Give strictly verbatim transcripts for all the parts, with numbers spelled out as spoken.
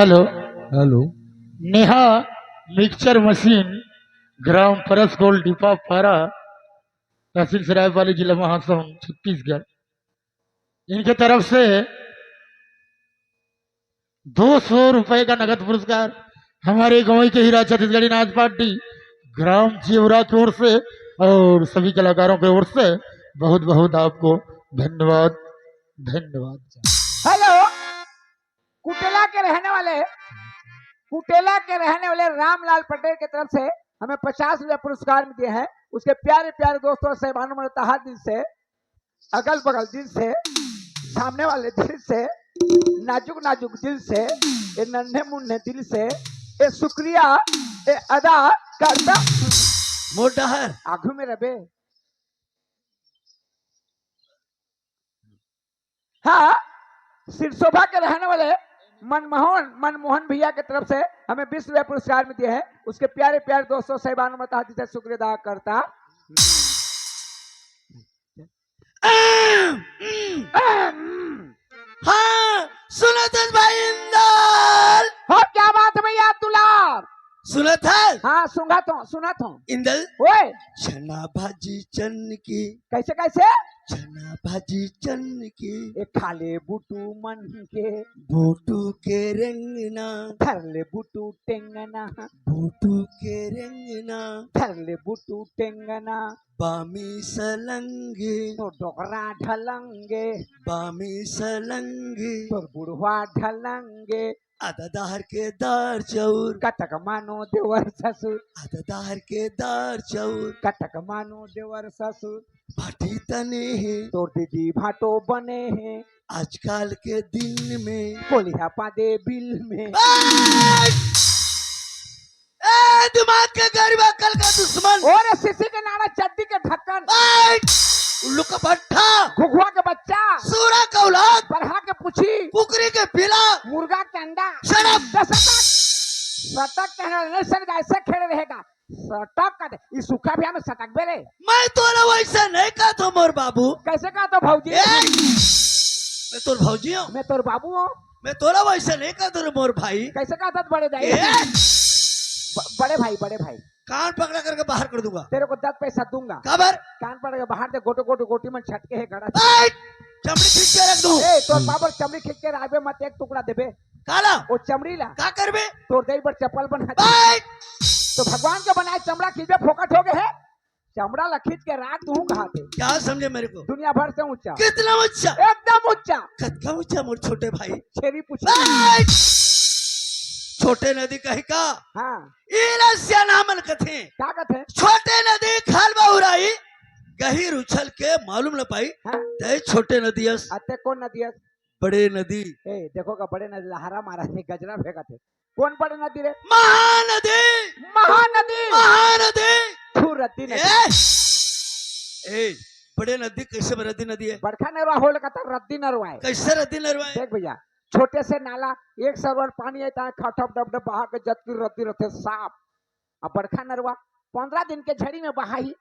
Hello. Hello. Neha mixture machine, ग्राम परसकोल, डिपा पारा, तहसील सरायपाली, जिला महासमुंद, छत्तीसगढ़, इनके तरफ से दो सौ रुपए का नगद पुरस्कार हमारे गंवई के हीरा छत्तीसगढ़ी नाच पार्टी, ग्राम जेवरा की ओर से और सभी कलाकारों की ओर से बहुत बहुत आपको धन्यवाद, धन्यवाद। हेलो, कुटेला के रहने वाले, कुटेला के रहने वाले रामलाल पटेल की तरफ से हमें पचास रुपया पुरस्कार दिए हैं। उसके प्यारे प्यारे दोस्तों, साहबानों, मैं तहे दिल से, अगल बगल दिल से, सामने वाले दिल से, नाजुक नाजुक दिल से, ए नन्हे मुन्ने दिल से, ए शुक्रिया, ए अदा करता। मोर डहर। आगू में रबे। हाँ, सिरसोभा के रहने वाले मनमोहन, मनमोहन भैया की तरफ से हमें बीस रुपया पुरस्कार में दिए हैं। उसके प्यारे प्यारे दोस्तों, साहबानों, मैं तहे दिल से शुक्रिया अदा करता। हाँ, सुनत हस भाई इंदल। हो, क्या बात है भैया दुलार? सुनत हस? हाँ, सुनत हूँ, सुनत हूँ। इंदल, ओए, चना भाजी चन की, कैसे कैसे? चना भाजी चन की, ए खाले बुटू मन के, बोटू के रेंगना, धर ले बुटू टेंगना, बोटू के रेंगना, धर ले बुटू टेंगना, बामी सलंगे, तो डोकरा ढलंगे, बामी सलंगे, तोर बुढ़वा ढलंगे, आधा दाहर के दार चाउर, कटक मानो देवर ससुर, आधा दाहर के दार चाउर, कटक मानो देवर ससुर, भाटी तने हे, तोर दीदी भाटो बने हे, आजकल के दिन में। कोलिहा पादे बिल में। ए! ए, दिमाग के गरीब, अकल का दुश्मन। और सीसी के नाड़ा, चड्डी के ढक्कन, ए! उल्लू का भट्ठा, घुघुआ के बच्चा, सूरा का औलाद, बरहा के पूछी, कुकरी के पिला। मुर्गा के अंडा। Shut up! दस सटक, सटक कहना नहीं, सर ऐसे खड़े रहेगा। सटक कर दे, इस सूखा भी हमें सटक बे रे। मैं तोला वैसे नहीं कहत हों मोर बाबू। कैसे कहत हो भौजी? ए! मैं तोर भौजी हूँ। मैं तोर बाबू हूँ। मैं तोला वैसे नहीं कहत हों रे मोर भाई। कैसे कहत हो बड़े दाई? ए! ब-, बड़े भाई, बड़े भाई, कान पकड़ा करके बाहर कर दूंगा। तेरे को दस पैसा दूंगा। काबर? कान पकड़ के बाहर दे, गोटो गोटो गोटी मन छटके है गड़ा। ए! चमड़ी खींच के रख दूं। ए, तोर बाबर चमड़ी खींच के राखबे मत, एक टुकड़ा देबे। काला? वो चमड़ी ला का करबे? तोर दई बर चप्पल बना दे। ए! तो भगवान के बनाए चमड़ा खींचबे, फोकट हो गए है। चमड़ा ला खींच के राख दूं कहा थे। क्या समझे मेरे को? दुनिया भर से ऊंचा। कितना ऊंचा? एकदम ऊंचा। कतका ऊंचा मोर छोटे भाई। छेरी पूछ। ए! छोटे नदी कही का? हाँ, एला सियान मन कथे। का कथे? छोटे नदी खाल बहुराई, गहिर उछल के मालूम न पाई। हाँ। तय छोटे नदी अस। अते कौन नदी है? बड़े नदी। ए, देखो का बड़े नदी लहरा मारा थे, गजरा फेंका थे। कौन बड़े नदी रे? महानदी। महानदी। महानदी। तू रद्दी नदी। ए! ए, बड़े नदी कैसे रद्दी नदी है? बड़खा नरवा होल का तो रद्दी नरवा है। कैसे रद्दी नरवा है? देख भैया, छोटे से नाला, एक सरवर पानी आता है, खटप डब डब बहा के जतकी रद्दी रहते साफ। अब बड़खा नरवा पंद्रह दिन के झड़ी में बहाही,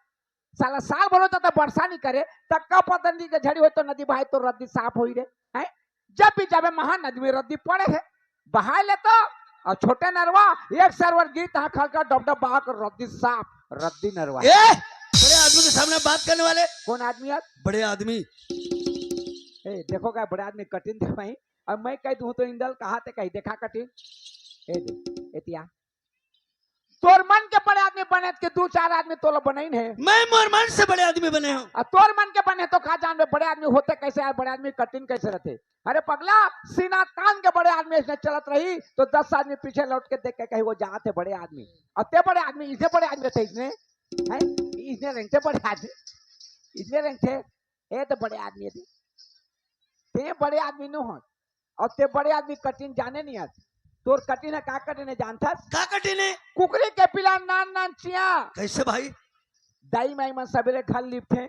साला साल भर होता तो वर्षा नहीं करे, तब का पता नहीं के झड़ी हो तो नदी बहाई तो रद्दी साफ होई रे, हैं? जब भी जाबे महानदी में रद्दी पड़े है, बहाई ले तो। और छोटे नरवा एक सरवर गीत हाँ खलका डब डब बहा के रद्दी साफ, रद्दी नरवा। ए! बड़े आदमी के सामने बात करने वाले। कौन आदमी है? बड़े आदमी। ए, देखो का बड़े आदमी कटिन दे भाई, और मैं कह दूं तो इंदल कहा थे कही देखा कटिन। ए दे, एतिया। तोर मन के बड़े आदमी बने के दू चार आदमी तोला बनइन है। मैं मोर मन से बड़े आदमी बने हूँ। आ तोर मन के बने तो का जानबे बड़े आदमी होते कैसे यार, बड़े आदमी कटिन कैसे रहते? अरे पगला, सीना तान के बड़े आदमी इसने चलत रही तो दस आदमी पीछे लौट के देख के कही वो जात है बड़े आदमी। और ते बड़े आदमी, इसने बड़े आदमी रहते इसने, हैं? इसने रेंगते बड़े आदमी, इसने रेंगते, ए तो बड़े आदमी है ते। ते बड़े आदमी नो हो, और ते बड़े आदमी कटिन जाने नहीं आज। तोर कटिन है का कटिन है जानथस? का कटिन है? कुकरी के पिला नान नान चिया। कैसे भाई? दाई माई मन सबेरे घर लिपथे,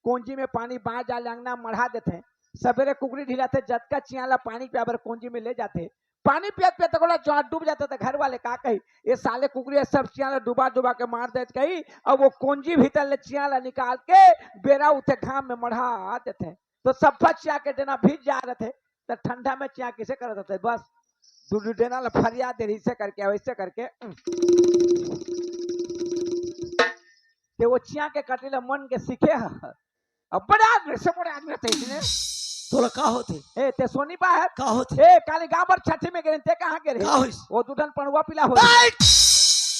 कोंजी में पानी बांच जा ले अंगना मढ़ा देथे। सबेरे कुकरी ढिलाथे, जतका चिया ला पानी पिया बर कोंजी में ले जाथे। पानी पियत पियत ओला जो डूब जाथे त घर वाले का कही, "ये साले कुकरी ये सब चिया ला डुबा डुबा के मार देत," कही। अब वो कोंजी भीतर ले चिया ला निकाल के बेरा उठे घाम में मढ़ा देथे। तो सब चिया के डेना भीज जा रथे, त ठंडा में चिया किसे करत रथे? बस दुर्योधन ला फरिया दे रही, ऐसे करके, वैसे करके। ते वो चिया के कटी ला मन के सीखे ह। अब बड़े आदमी से बड़े आदमी रहते इसने। तोला का होथे? ए, ते सोनी बा है? का होथे? ए, काली गांव भर छठी में गे रहे, ते कहाँ गे रहे? का होइस? वो दुल्हन पड़ुआ पीला हो। बैठ!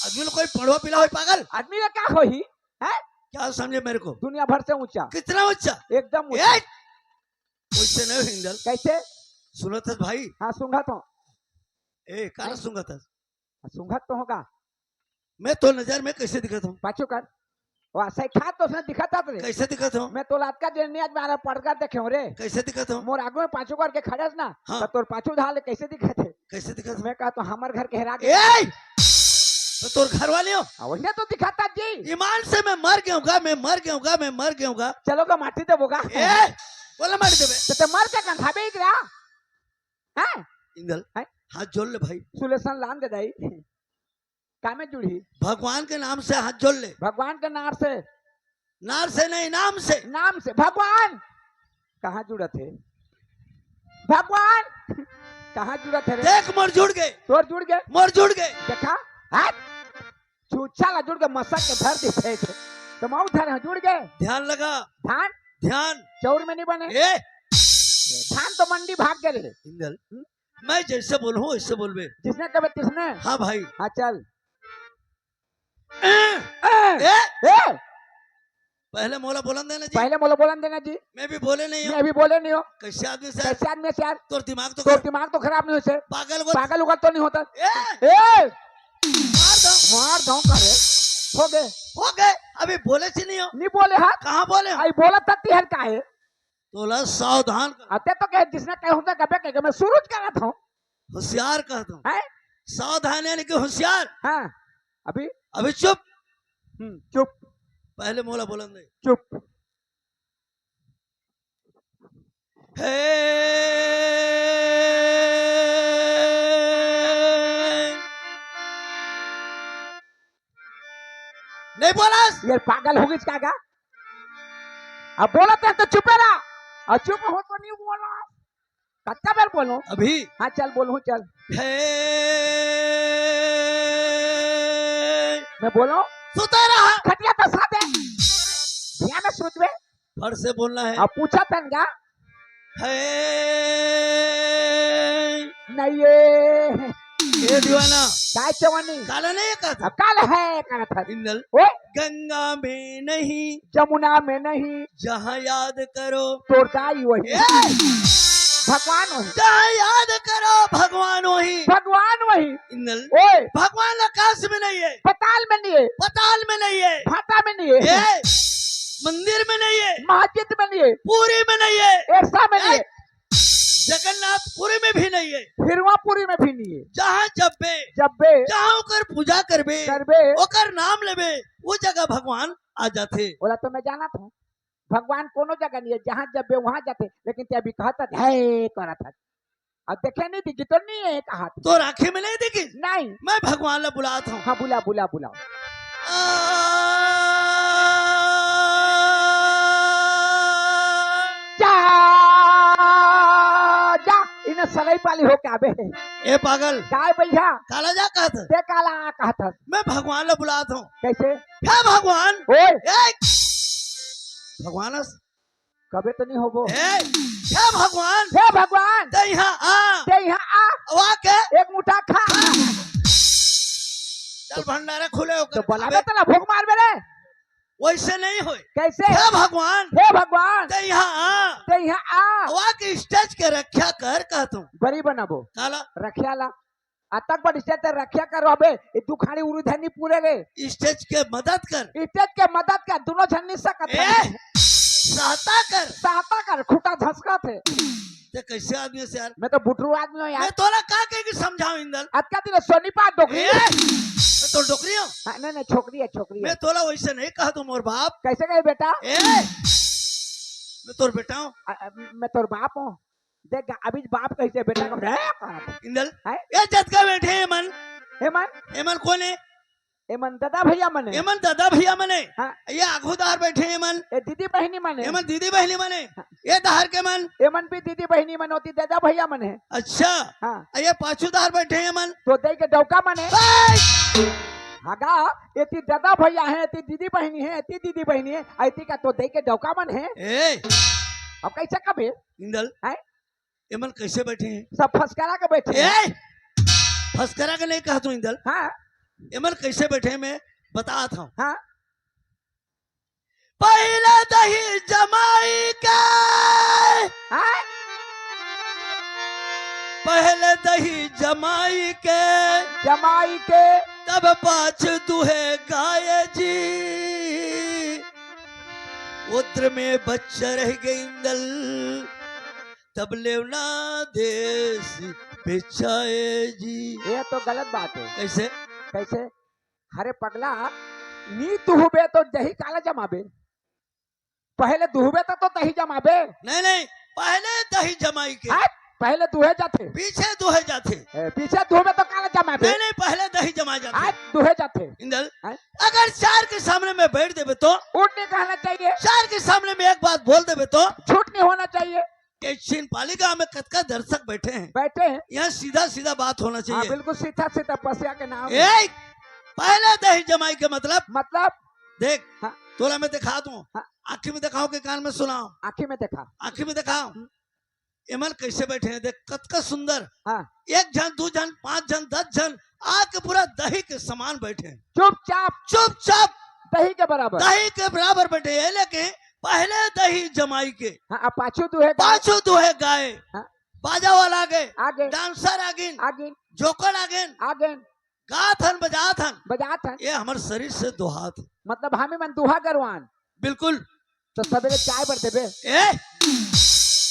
आदमी लोग कोई पड़ुआ पीला होई, पागल? आदमी का का होही? हैं? क्या समझे मेरे को? दुनिया भर से ऊंचा। कितना ऊंचा? एकदम ऊंचा। ए! वैसे नहीं हो, हिंदल। कैसे? सुनत हस भाई? हाँ, सुंघत हूँ। ए, काला ए? सुंघत हस? सूंघत तो होगा। मैं तो नजर में कैसे दिखत हूँ? पाछू कर। वाह, सही खात तो उसने दिखत रे। कैसे दिखत हूँ? मैं तो लात का दिन नहीं, आज मारा पड़कर देखे हूँ रे। कैसे दिखत हूँ? मोर आगू में पाछू करके खड़े हस ना, हाँ। तो तोर पाछू धाले कैसे दिखत हे? कैसे दिखत हूँ? मैं कहा तो हमर घर के हेरा के। ए! तो तोर घर वाले हो? हाँ, वही तो दिखाता जी। ईमान से मैं मर गया हूँगा, मैं मर गया हूँगा, मैं मर गया हूँगा। चलो का माटी दे बोगा। ए! बोला माटी देबे। तो ते मर के कंधाबे इकरा। हैं? इंदल, हैं? हाथ जोड़ ले भाई। सुलेसन लान दे दाई। कामे जुड़ी? भगवान के नाम से हाथ जोड़ ले। भगवान के नाम से। नार से नहीं, नाम से। नाम से। भगवान कहाँ जुड़त हे? भगवान कहाँ जुड़त हे रे? देख, मोर जुड़ गए। तोर जुड़ गए? मोर जुड़ गए। देखा? हाथ छूछा ला जुड़ के मसक के धर दी फेंक। तो मऊ धर, हाँ, जुड़ गए। ध्यान लगा। धान? ध्यान। चौर में नहीं बने। ए! धान तो मंडी भाग गए रे। इंदल, हम्म? मैं जैसे बोलूं, वैसे बोलबे। जिसने कबे तिसने? हाँ भाई। हाँ, चल। ए! ए! ए! ए! पहले मोला बोलन देना जी। पहले मोला बोलन देना जी। मैं भी बोले नहीं हूँ। मैं भी बोले नहीं हूँ। कैसे आदमी से? कैसे आदमी से यार? तोर दिमाग तो तोर खराब। दिमाग तो खराब नहीं होइसे। पागल को पागल उगल तो नहीं होता। ए! ए! मार दो। मार दो करे। हो गए। हो गए। अभी बोले से नहीं हो। नहीं बोले हा। कहाँ बोले हो? आई बोला तत्ती हर का है। तोला सावधान कर। अते तो कहे जिसने कहे होता कबे कहे मैं शुरू करत हूँ। होशियार कहत हूँ। हैं? सावधान यानी कि होशियार। हाँ। अभी? अभी चुप। हम्म, चुप। पहले मोला बोलन दे। चुप। हे। नहीं बोलस? ये पागल हो गई का गा? अब बोलत हे तो चुपे रहा। और चुप हो तो नहीं बोला। कत्ता बेर बोलूं? अभी। हाँ, चल बोलूं, चल। हे। मैं बोलूं? सुते रहा। खटिया तो साथे। धिया में सुतबे। फट से बोलना है। अब पूछा तन गा। हे। नहीं ये। ए दीवाना। काय चवनी? काला नहीं कहत? अब काल है, कहत है। इंदल। ओए। गंगा में नहीं। जमुना में नहीं। जहाँ याद करो। तोर दाई वही। ए! भगवान वही। जहाँ याद करो, भगवान वही। भगवान वही। इंदल। ओए। भगवान आकाश में नहीं है। पताल में नहीं है। पताल में नहीं है। भाटा में नहीं है। ए! मंदिर में नहीं है। मस्जिद में नहीं है। पूरी में नहीं है। एरसा में नहीं है। ए! जगन्नाथपुरी में भी नहीं है। हिरवापुरी में भी नहीं है। जहाँ जब्बे, जब्बे, जहाँ ओकर पूजा करबे, करबे, ओकर नाम लेबे, वो जगह भगवान आ जाथे। बोला तो मैं जानत हूँ, भगवान कोनो जगह नहीं है, जहाँ जब्बे वहाँ जाथे, लेकिन ते अभी कहत है करत है। अब देखे नहीं दिखी तो नहीं है कहा। तोर आँखी में नहीं दिखी? नहीं। मैं भगवान ला बुलात हूँ। हाँ, बुला, बुला, बुला। आ। जा, जा, इन्हें सलाई पाली होके आबे। ए पागल। काय भैया? काला जा कहत हस? ते काला कहत हस? मैं भगवान ला बुलात हूँ। कैसे? हे भगवान। ओए। ए! भगवान हस? कबे तो नहीं होबो। ए! हे भगवान। हे भगवान। ते यहाँ आ। ते यहाँ आ। वा के? एक मुठा खा। चल भंडारा खुले होकर तो बोला खाबे। ना, तेला भूख मार मेरे। वैसे नहीं होए। कैसे? हे भगवान। हे भगवान। ते यहाँ आ। ते यहाँ आ। वा के stage के रक्षा कर कहत हूँ। बड़ी बनाबो। काला? रक्षा ला। अतक बड़ stage ते रक्षा करो अबे। ये दुखाड़ी उरुधनी पूरे रे। Stage के मदद कर। Stage के मदद कर, दोनों झन नहीं सकत ए! है। सहायता कर। सहायता कर, खूंटा धसकत हे। ते कैसे आदमी हस यार? मैं तो बुटरू आदमी हूँ यार। मैं तोला का कह के समझाऊं इंदल? अतका दिन सोनी पा डोकरी। ए! मैं तो डोकरी हूँ। हाँ, नहीं, नहीं, छोकरी है, छोकरी मैं है। तोला वैसे नहीं कहत हूँ मोर बाप। कैसे कहे बेटा? ए! मैं तोर बेटा हूँ। अ, अ, मैं तोर बाप हूँ। देख, अभी बाप कैसे बेटा को, ए, कहत। इंदल, हैं? ए जतका बैठे हे मन। हे मन? हे मन कोन हे? एमन ददा भैया मन हे। एमन ददा भैया मन हे। हाँ। ये आगू डहर बइठे हे एमन। ए दीदी बहिनी मन हे। एमन दीदी बहिनी मन हे। हाँ। ये डहर के मन। एमन भी दीदी बहिनी मन होती, ददा भैया मन हे। अच्छा। हाँ। ये पाछू डहर बइठे हे एमन। तो दई के डौका मन हे। ए! हगा, एती ददा भैया हे, एती दीदी बहिनी हे, एती दीदी बहिनी हे, एती का तो दई के डौका मन हे। ए! अब कइसे कबे? इंदल। हैं? एमन कइसे बइठे हे? सब फसकरा के बइठे हे। ए! फसकरा के नहीं कहत हूँ इंदल। हाँ। एमन कइसे बइठे हे मैं बतात हूँ। हाँ। पहिले दही जमाई के। हाँ। पहिले दही जमाई के। जमाई के। तब पाछू दुहे गाय जी। उद्र में बच्चा रह गए इंदल। तब लेवना देस बेचाए जी। ये तो गलत बात हे। कइसे? कइसे? अरे पगला, नी दुहबे तो दही काला जमाबे? पहिले दुहबे त तो दही जमाबे। नहीं, नहीं, पहिले दही जमाई के। हाँ, पहिले दुहे जाथे। पीछे दुहे जाथे। ए, पीछे दुहबे तो काला जमाबे? नहीं, नहीं, पहिले दही जमाए जाथे। हाँ, दुहे जाथे। इंदल, हाँ? अगर चार के सामने में बइठ देबे तो? उठ नहीं कहना चाहिए। चार के सामने में एक बात बोल देबे तो? झूठ नहीं होना चाहिए। के छिन पाली गांव में कतका दर्शक बइठे हे। बइठे हे। यहाँ सीधा सीधा बात होना चाहिए। हाँ, बिल्कुल सीधा सीधा पसिया के नाम। ए, पहिले दही जमाई के मतलब? मतलब? देख, हाँ। तोला मैं देखात हूँ। हाँ। आँखी में देखाव के कान में सुनाव? आँखी में देखा। आँखी में देखाव। हम्म। एमन कइसे बइठे हे, देख कतका सुंदर। हाँ। एक झन, दू झन, पाँच झन, दस झन आके पूरा दही के समान बइठे हे। चुपचाप। चुपचाप। दही के बराबर। दही के बराबर बइठे हे, लेकिन पहिले दही जमाई के। हाँ, अब पाछू दुहे गाय। पाछू दुहे गाय। हाँ। बाजा वाला आगे। आगे। डांसर आगिन। आगिन। जोकर आगिन। आगिन। गात हन, बजात हन। बजात हन। ये हमर शरीर से दोहात हे। मतलब हमी मन दुहा गरवान। बिल्कुल। तो सबेरे चाय बर देबे? ए,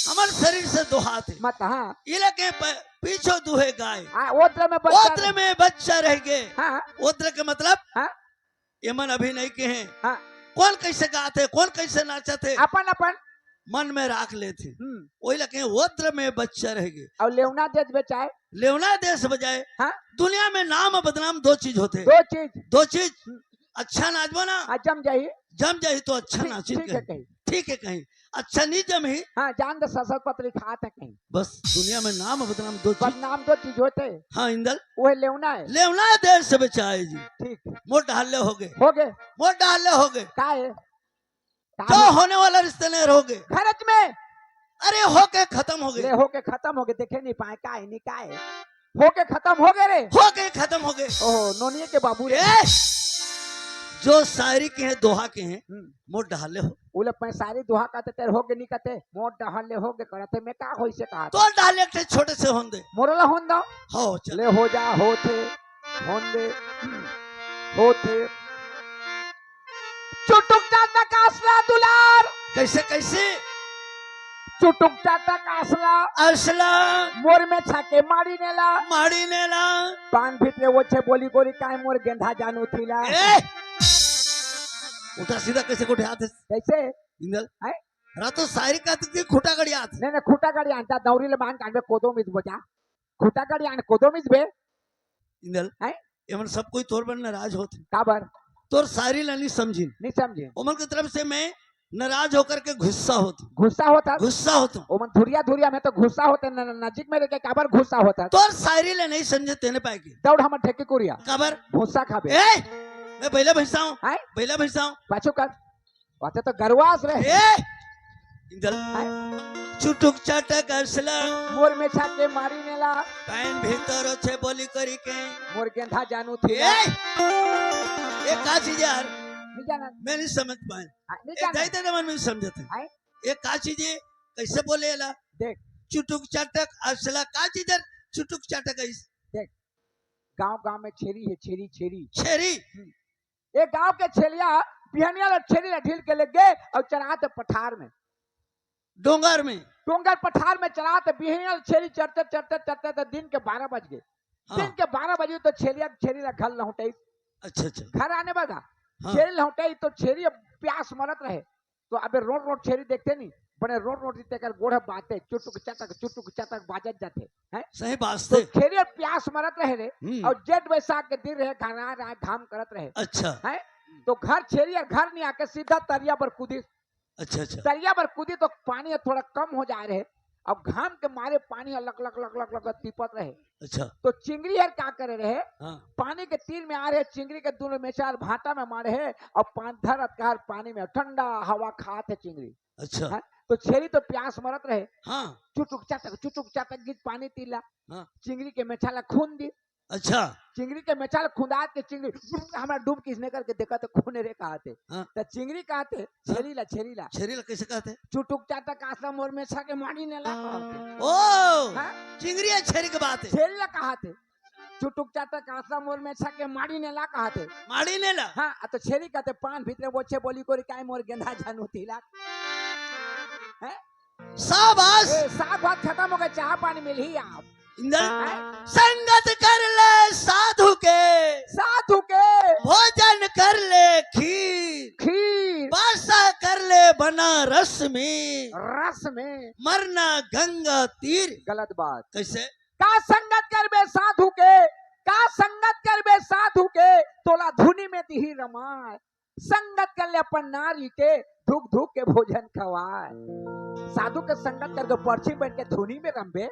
हमर शरीर से दोहात हे। मत, हाँ। ये लगे प-, पीछू दुहे गाय। हाँ, ओद्र में बच्चा ओद्र रह- में बच्चा रह गए। हाँ। ओद्र के मतलब? हाँ। एमन अभी नहीं कहे। हाँ। कोन कइसे गात हे, कोन कइसे नाचत हे, अपन अपन। मन में राख लेथे। हम्म। ओही लगे ओद्र में बच्चा रह गए। अउ लेवना देस बेचाए। लेवना देस बेचाए। हाँ। दुनिया में नाम बदनाम दो चीज होथे। दो चीज। दो चीज। हम्म। अच्छा नाचबो ना। हाँ, जम जाही। जम जाही तो अच्छा ठीक, नाचिन ठीक हे कहीं। कहीं। ठीक हे कहीं। अच्छा नहीं जमही। हाँ, जान दे ससत पतरी खात हे कहीं। बस दुनिया में नाम बदनाम दो चीज। बदनाम दो चीज होथे। हाँ, इंदल। ओहे लेवना हे। लेवना देस बेचाए जी। ठीक। मोर डहर ले होगे। होगे। मोर डहर ले होगे। का हे? का जो हे? होने वाला रिश्ते नहीं रहोगे। खरच में। अरे होके खतम होगे। ले होके खतम होगे, देखे नहीं पाए, का हे, नहीं का हे? होके खतम होगे रे। होके खतम होगे। ओहो, नोनिये के बाबू रे। ए! जो शायरी कहे, दोहा कहे, हम्म। मोर डहर ले हो। ओला मैं शायरी दोहा कहते, तेरे होगे नहीं कहते, मोर डहर ले होगे करते, मैं का होइसे कहा था? तोर डहर ले एक ठे छोटे से होन दे। मोर ला होन दो। हो, चल। ले हो जा, होथे, होन दे, होथे। चुटुक चाटक असला दुलार। कइसे, कइसे? चुटुक चाटक असला। असला। मोर में छाके मारी नेला। मारी नेला। पान भितरे ओछे बोली गोरी काय मोर गेंधा जानू थीला। ए! उल्टा सीधा कइसे गोठियात हे? कइसे? इंदल। हैं? रातो शायरी का तक खूंटा गड़ियात। नहीं, नहीं, खूंटा गड़ियान, जा दौरी ले मांग कांडे कोदो मिस बोजा। खूंटा गड़ियान कोदो मिस बे। इंदल। हैं? एमन सब कोई तोर बर नाराज होत हे। काबर? तोर शायरी ला नहीं समझिन। नहीं समझिन। ओमन के तरफ से मैं नाराज होकर के गुस्सा होत हूँ। गुस्सा होत हस? गुस्सा होत हूँ। ओमन धुरिया धुरिया में तो गुस्सा होत हे, न-, न-, नजीक में रह के काबर गुस्सा होत हस? तोर शायरी ला नहीं समझे तेने पाए के। दौड़ हमर ढेकी कुरिया। काबर? भूसा खाबे। ए! मैं बैला भैंसा हूँ। हैं? बैला भैंसा हूँ। पाछू कर। बाते तो गरवास रहे। ए! इंदल। हैं? चुटुक चाटक असला। मोर में छाके मारी नेला। पैन भीतर ओछे बोली करी के। मोर गेंधा जानू थी। ए! ये का चीज यार? नहीं जाना। मैं नहीं समझ पाए। हाँ, नहीं ए, जाना। जाई तेरे मन में समझत हे। हैं? ये का चीज हे? कइसे बोले एला? देख। चुटुक चाटक असला का चीज हे? चुटुक चाटक अइस। देख। गांव गांव में छेरी हे, छेरी, छेरी। छेरी? हम्म। ए गांव के छेलिया बिहनिया ल छेरी ल ढील के ले गे अउ चरात पठार में। डोंगर में। डोंगर पठार में चरात बिहनिया ल छेरी चरते, चरते, चरते त दिन के बारह बज गे। हाँ। दिन के बारह बजे तो छेलिया, छेरी ल घर लहुंटई। अच्छा, अच्छा। घर आने बजा। हाँ। छेरी लहुंटई तो छेरी अब प्यास मरत रहे। तो अबे रोंट रोंट छेरी देखते नहीं, बने रोट रोटी तेकर गोड़ ह बाते, चुटुक चटक, चुटुक चटक बाजत जाथे, हैं? सही बात तो है। छेरी ह प्यास मरत रहे रे, हम्म। अउ जेठ बैसाख के दिन रहे, घना रहा, घाम करत रहे, अच्छा। हैं? तो घर छेरी ह घर नहीं आके सीधा तरिया बर कूदिस। अच्छा, अच्छा। तरिया बर कूदी तो पानी ह थोड़ा कम हो जाए रहे, अब घाम के मारे पानी ह लक लक लक लक लक तिपत रहे। अच्छा। तो चिंगरी हर का करे रहे, हाँ। पानी के तीर में आ रहे, चिंगरी के दोनों मेछा ल भाटा में मारे हे, अउ पान धरत कार पानी में ठंडा हवा खात हे चिंगरी। अच्छा। हाँ, तो छेरी तो प्यास मरत रहे, हाँ। चुटुक चाटक, चुटुक चाटक गीत पानी तीला, हाँ। चिंगरी के मेछा ला खून दी। अच्छा। चिंगरी के मेछा ला खुंदात के चिंगरी, "हमरा डूब किसने करके देखा तो खून रे" कहत हे। हाँ। त चिंगरी कहत हे, हाँ। छेरी ला, छेरी ला। छेरी ला कैसे कहत हे? चुटुक चाटक आसला मोर मेछा के माड़ी नेला कहत हे। ओ, हाँ? चिंगरी अउ छेरी के बात हे। छेरी ला कहत हे। चुटुक चाटक आसला मोर मेछा के माड़ी नेला कहत हे। माड़ी नेला? हाँ, अ तो छेरी कहत हे, "पान भीतरे बोछे बोली कोरी काय मोर गेंधा जानू तिलक।" हैं? शाबाश। ए, साग भात खत्म हो गए, चाह पानी मिलही आप। इंदर, हैं? संगत कर ले साधु के। साधु के। भोजन कर ले खीर। खीर। बासा कर ले बनारस में। रस में। मरना गंगा तीर। गलत बात। कैसे? का संगत करबे साधु के, का संगत करबे साधु के, तोला धुनी में दिही रमाय। संगत कर ले अपन नारी के, धुक धुक के भोजन खवाय। साधु के संगत करके परछी बन के धुनी में रमबे,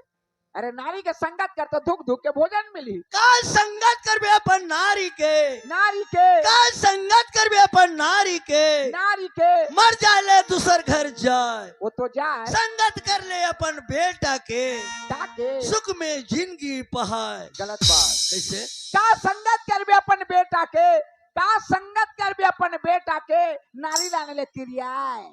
अरे नारी के संगत कर तो धुक धुक के भोजन मिली। का संगत करबे अपन नारी के, नारी के। का संगत करबे अपन नारी के, नारी के। मर जाए ले दूसर घर जाए। वो तो जाए। संगत कर ले अपन बेटा के। ताके। सुख में जिंदगी पहाए। गलत बात। कैसे? का संगत करबे अपन बेटा के, का संगत करबे अपन बेटा के, नारी लाने ले तिरियाए।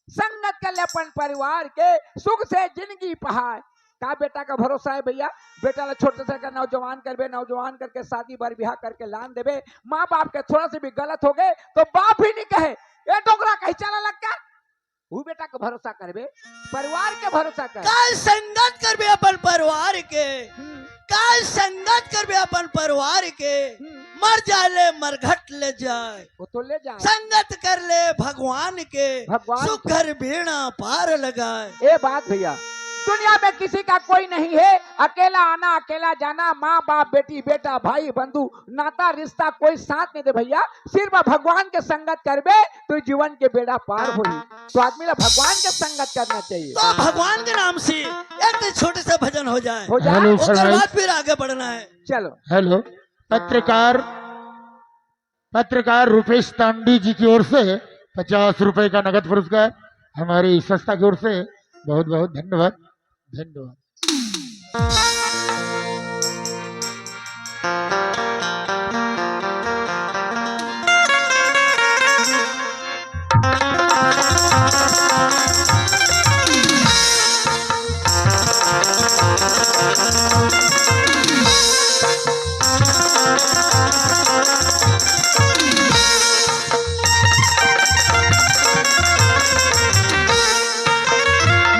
संगत कर ले अपन परिवार के, सुख से जिंदगी पहाए। का बेटा का भरोसा हे भैया? बेटा ला छोटे से का नौजवान करबे, नौजवान करके शादी बर बिहा करके लान देबे, माँ बाप के थोड़ा से भी गलत हो गए तो बाप भी नहीं कहे, "ए डोकरा कहीं चला लग का?" वो बेटा का भरोसा करबे, परिवार के भरोसा कर। का संगत करबे अपन परिवार के, हम्म। का संगत करबे अपन परिवार के, हम्म। मर जाए ले मरघट ले जाए। वो तो ले जाए। संगत कर ले भगवान के, भगवान सुख के। घर बेड़ा पार लगाए। ए बात भैया, दुनिया में किसी का कोई नहीं है, अकेला आना अकेला जाना, माँ बाप बेटी बेटा भाई बंधु नाता रिश्ता कोई साथ नहीं दे भैया, सिर्फ भगवान के संगत करबे तो जीवन के बेड़ा पार होही। तो आदमी ला भगवान के संगत करना चाहिए। तो भगवान के नाम से एक ठो छोटे से भजन हो जाए। हो जाए। हेलो, ओकर फरमाइश। बाद फिर आगे बढ़ना है। चलो। हेलो, पत्रकार, पत्रकार रुपेश तांडी जी की ओर से पचास रुपए का नगद पुरस्कार हमारी संस्था की ओर से। बहुत बहुत धन्यवाद, धन्यवाद।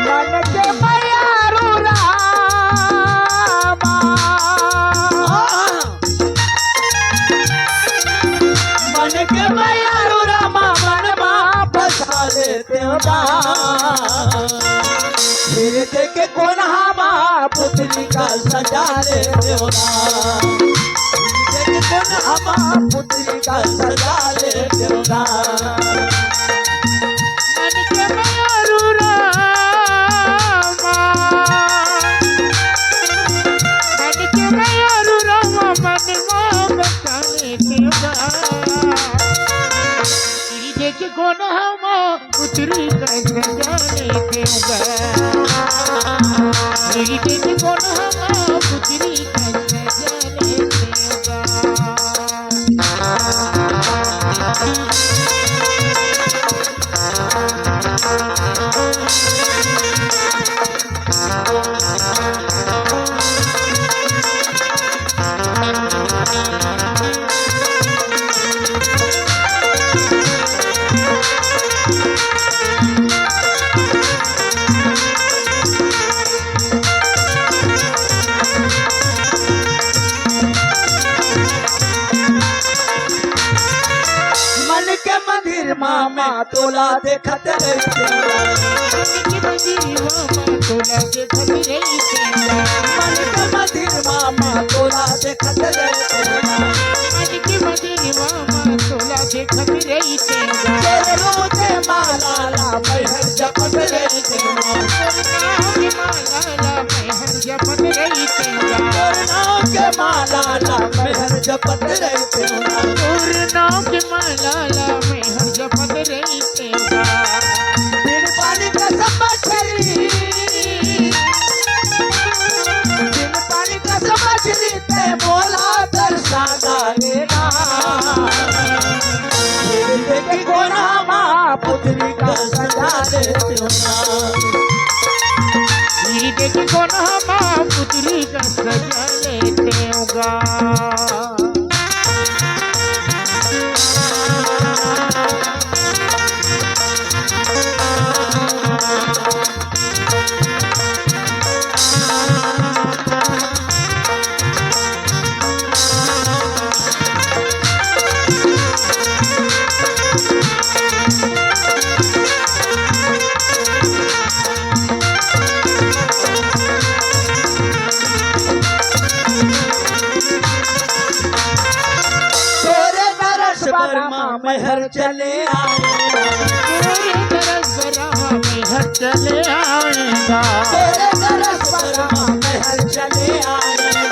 मन के मयारू रामा। मन के मयारू रामा, मन मा बसा ले देवता। फिर देखे कोन हमा पुतरी का सजा ले देवता। फिर देखे कोन हमा पुतरी का सजा ले देवता। मन के मयारू रामा, मन के मयारू रामा, मन मा बसा ले देवता। देख कोन हमा पुतरी का सजा ले देवता। देख कोन हमा पुतरी का सजा ले देवता। मामा तोला देखत रहितेंव। मन के मदिरवा मा तोला देखत रहितेंव। मन के मदिरवा मा तोला देखत रहितेंव। मन के मदिरवा मा तोला देखत रहितेंव। तोर नाव के माला ला मैं हर जपत रहितेंव। तोर नाव के माला ला मैं हर जपत रहितेंव। तोर नाव के माला ला मैं हर जपत रहितेंव। तोर नाव के माला ला मैं हर जपत रहितेंव। बिन पानी कसम मछरी, बिन पानी कसम मछरी ते मोला तरसा डारेगा। फिर देख के कोना मा पुतरी का सजा लेतेंव। फिर देख के कोना मा पुतरी का सजा लेतेंव गा। तोरे दरस बर मा मैं हर चले आएंव। तोरे दरस बर मा मैं हर चले आएंव। तोरे दरस बर मा मैं हर चले आएंव।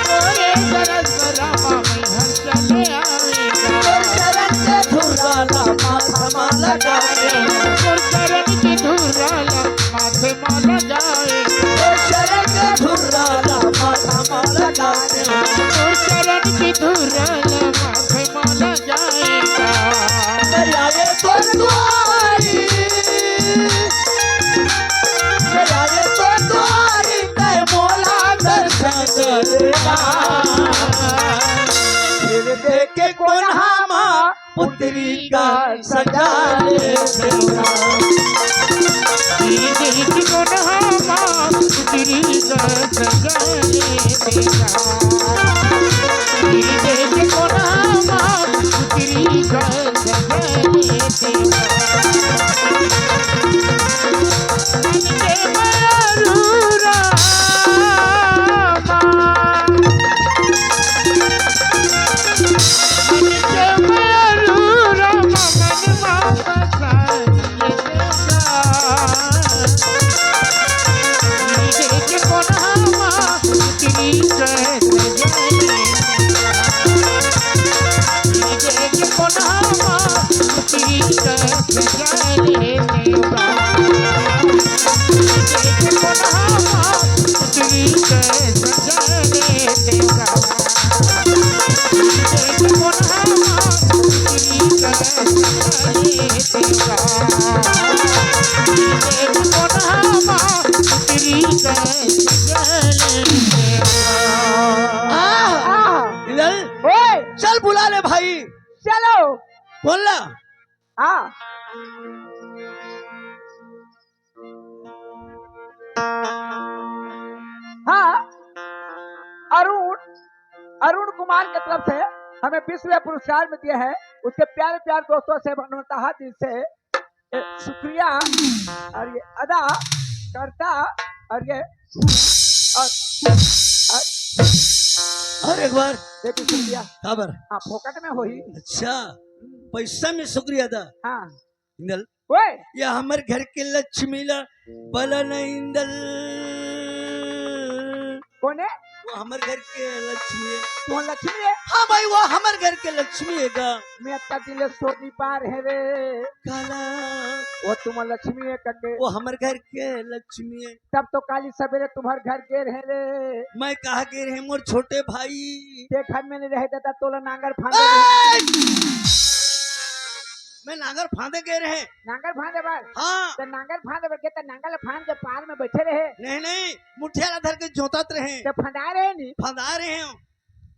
तोरे दरस बर मा मैं हर चले आएंव। तोर चरण के धुर्रा ला माथा मा लगाएंव। तोर चरण के धुर्रा ला माथे मा लगाएंव। तोर चरण के धुर्रा ला माथा मा लगाएंव। तोर चरण के धुर्रा ला माथे मा लगाएंव। मैं आएंव तोर दुआरी, मैं आएंव तोर दुआरी, ते मोला दरसन दे गा। फिर देख के कोना मा पुतरी का सजा लेतेंव। फिर देख के कोना मा पुतरी का सजा लेतेंव। फिर देख के कोना मा पुतरी का सजा लेतेंव। मन के मयूरा मा आह, आह। इंदल, ओए। चल बुला ले भाई। चलो। बोल ना। हाँ। हाँ, अरुण, अरुण कुमार की तरफ से हमें बीस रुपया पुरस्कार में दिए हैं। उसके प्यारे प्यारे दोस्तों से मनता है दिल से, ए, शुक्रिया। और ये अदा करता और ये और, और, और एक बार। ये भी शुक्रिया। काबर? हाँ, फोकट में होही। अच्छा, पैसा में शुक्रिया अदा। हाँ। इंदल, ओए। या हमर घर के लक्ष्मी ला बला न इंदल। कोने? वो हमर घर के लक्ष्मी है। वो लक्ष्मी है? हाँ भाई, वो हमर घर के लक्ष्मी है गा। मैं अत्ता दिले सोनी पार है रे। काला। वो तुम लक्ष्मी है कके। वो हमर घर के लक्ष्मी है। तब तो काली सवेरे तुम्हर घर गे रहे रे। मैं कहाँ गे रहे मोर छोटे भाई? ते घर में नहीं रहे दादा, तोला नांगर फांदे ए! मैं नांगर फांदे गे रहे। नांगर फांदे बर? हाँ। तो नांगर फांदे बर के तो नांगर फांद के पार में बैठे रहे। नहीं, नहीं, मुठिया ला धर के जोतत रहे। तो फंदा रहे नी? फंदा रहे हो।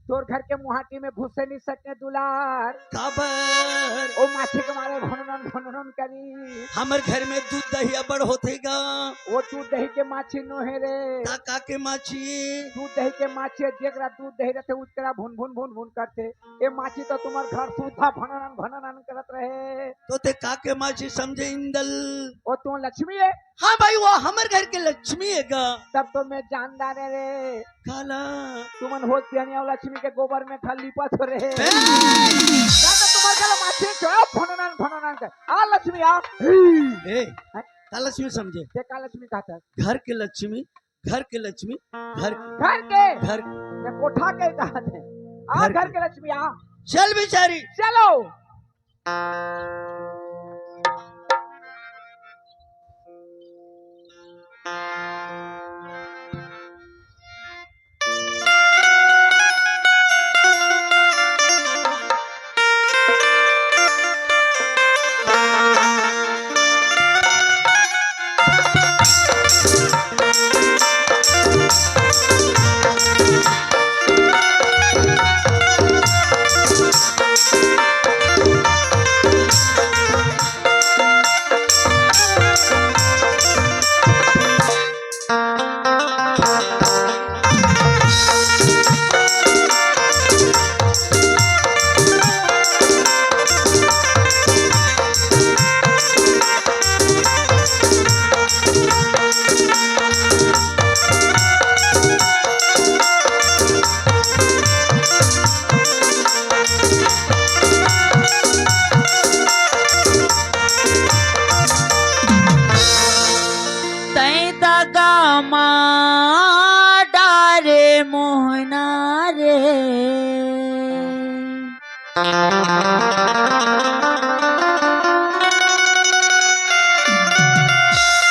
तोर घर के मुहाटी में घुसे नहीं सके दुलार। काबर? ओ माछी के मारे भननन भननन करी। हमर घर में दूध दही अबड़ होथे गा। ओ दूध दही के माछी नोहे रे। ता का के माछी? दूध दही के माछी, जेकरा दूध दही रहथे, उतरा भुन भुन भुन भुन करथे। ए माछी तो तुम्हार घर सुद्धा भननन भननन करत रहे। तो ते का के माछी समझे इंदल? ओ तो लक्ष्मी है। हाँ भाई, वो हमर घर के लक्ष्मी है गा। तब तो मैं जान डारे रे। काला? तुमन होत बिहनिया लक्ष्मी के गोबर में खल लिपत हो रहे। ए! ज्यादा तुम्हार गला माछी चढ़ाओ, भननन भननन कर। आ लक्ष्मी आ। ए, हैं? का लक्ष्मी समझे? ते का लक्ष्मी कहता? घर के लक्ष्मी, घर के लक्ष्मी, घर घर के। घर। ते कोठा के कहत है। आ घर घर के। के लक्ष्मी आ। चल बिचारी। चलो। तैं दगा मा डारे मोहना रे।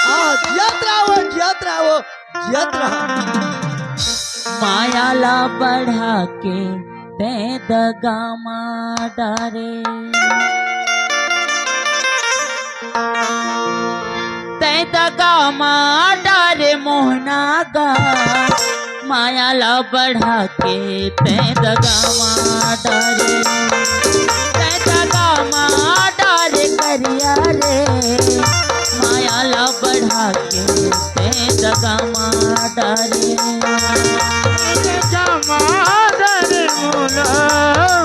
आ, जियत रहा वो, जियत रहा वो, जियत रहा। माया ला बढ़ा के तैं दगा मा डारे। तैं दगा मा डारे मोहना गा, माया ला बढ़ा के तैं दगा मा डारे। तैं दगा मा डारे करिया रे, माया ला बढ़ा के तैं दगा मा डारे। जमादर मुलाओ,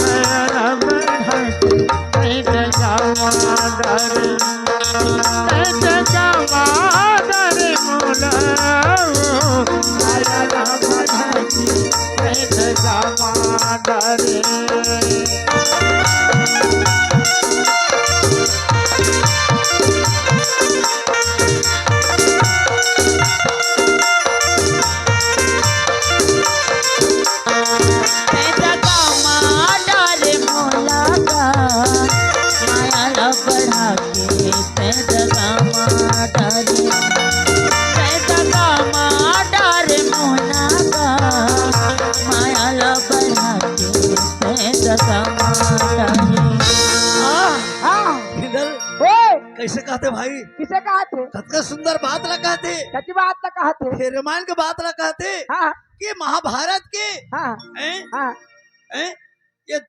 नयन बढ़के तैं जमादर, तैं जमादर मुलाओ, नयन बढ़के तैं जमादर। तैं दगा मा डारे मोला गा, माया ला बढ़ा के तैं दगा मा डारे। तैं दगा मा डारे मोला गा, माया ला बढ़ा के तैं दगा मा डारे। आह! हाँ। हिंदल, ओए! कैसे कहते भाई? किसे कहते? कतका सुंदर बात ला कहते। कतकी बात ला कहते? हे रामायण के बात ला कहते। हाँ। कि महाभारत के। हाँ। हैं? हाँ। हैं? ये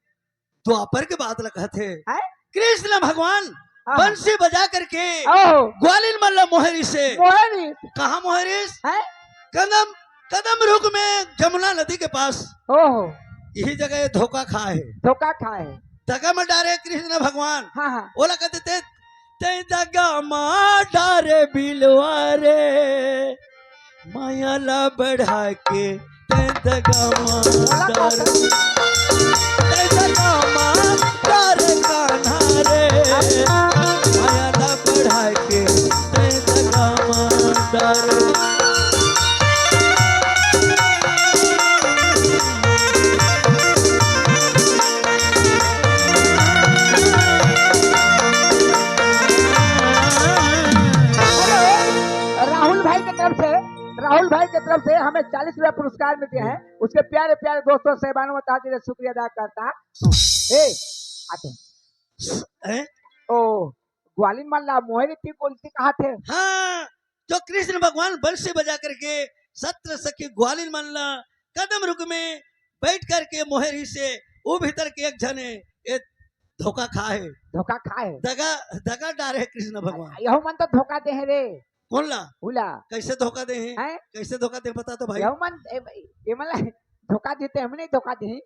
द्वापर के बात ला कहते। हैं? कृष्ण भगवान हाँ। बंसी बजा करके ओहो। ग्वालिन मन ला मोहे रिहिसे। मोहे रिहिसे। कहाँ मोहे रिहिसे? हैं? कदम, कदम रुख में जमुना नदी के पास। ओहो। यही जगह ये धोखा खाए हे। धोखा खाए हे। दगा मा डारे कृष्ण भगवान। हाँ, हाँ। ओला कहते थे, तैं दगा मा डारे बिलवा रे, माया ला बढ़ा के तैं दगा मा डारे। तैं दगा मा डारे कान्हा रे, माया ला बढ़ा के तैं दगा मा डारे। राहुल भाई के तरफ से, राहुल भाई के तरफ से हमें चालीस रुपया पुरस्कार मिलते हैं। उसके प्यारे प्यारे दोस्तों, साहिबानों, ताज दिल से शुक्रिया अदा करता। ए, आते हैं। हैं? ओ, ग्वालिन मन ला मोहे रिहिसे बोलते कहा थे। हाँ, जो कृष्ण भगवान बंसी बजा करके सत्र सखी ग्वालिन मन ला कदम रुख में बैठ करके मोहे रिहिसे, वो भीतर के एक झन हे, ये धोखा खाए हे। धोखा खाए हे। दगा, दगा डारे हे कृष्ण भगवान। यहू मन तो धोखा दे हे रे। कोन ला? उला। कैसे धोखा दे हे? हैं? कैसे धोखा दे, बता तो भाई। यहू मन, ए, ए मन ला धोखा देते, हम नहीं धोखा दे।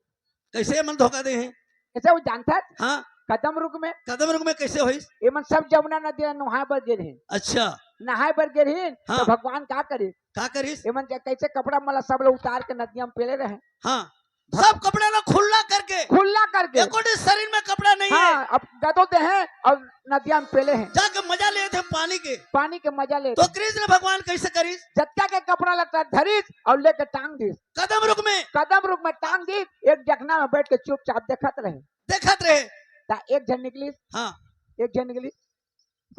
कैसे ये मन धोखा दे हे? कैसे वो जानथस? हाँ। कदम रुख में। कदम रुख में कैसे होइस? ये मन सब जमुना नदी ला नहाए बर गे रहिन। अच्छा। नहाए बर गे रहिन, हाँ। तो भगवान का करिस? का करिस? ये मन ज-, कैसे कपड़ा मन ला सब ला उतार के नदिया में पेले रहे। हाँ। सब कपड़ा ला खुल्ला करके। खुल्ला करके। एको ठे शरीर में कपड़ा नहीं हे। हाँ, अब गदो दे हे और नदिया में पेले हे। जाके मजा लेथे पानी के। पानी के मजा लेथे। तो कृष्ण भगवान कैसे करिस? जतका के कपड़ा लत्ता धरिस और लेके टांग दिस। कदम रुख में। कदम रुख में टांग दिस, एक जखना में बैठ के चुपचाप देखत रहे। देखत रहे। त एक झन निकलिस। हाँ। एक झन निकलिस,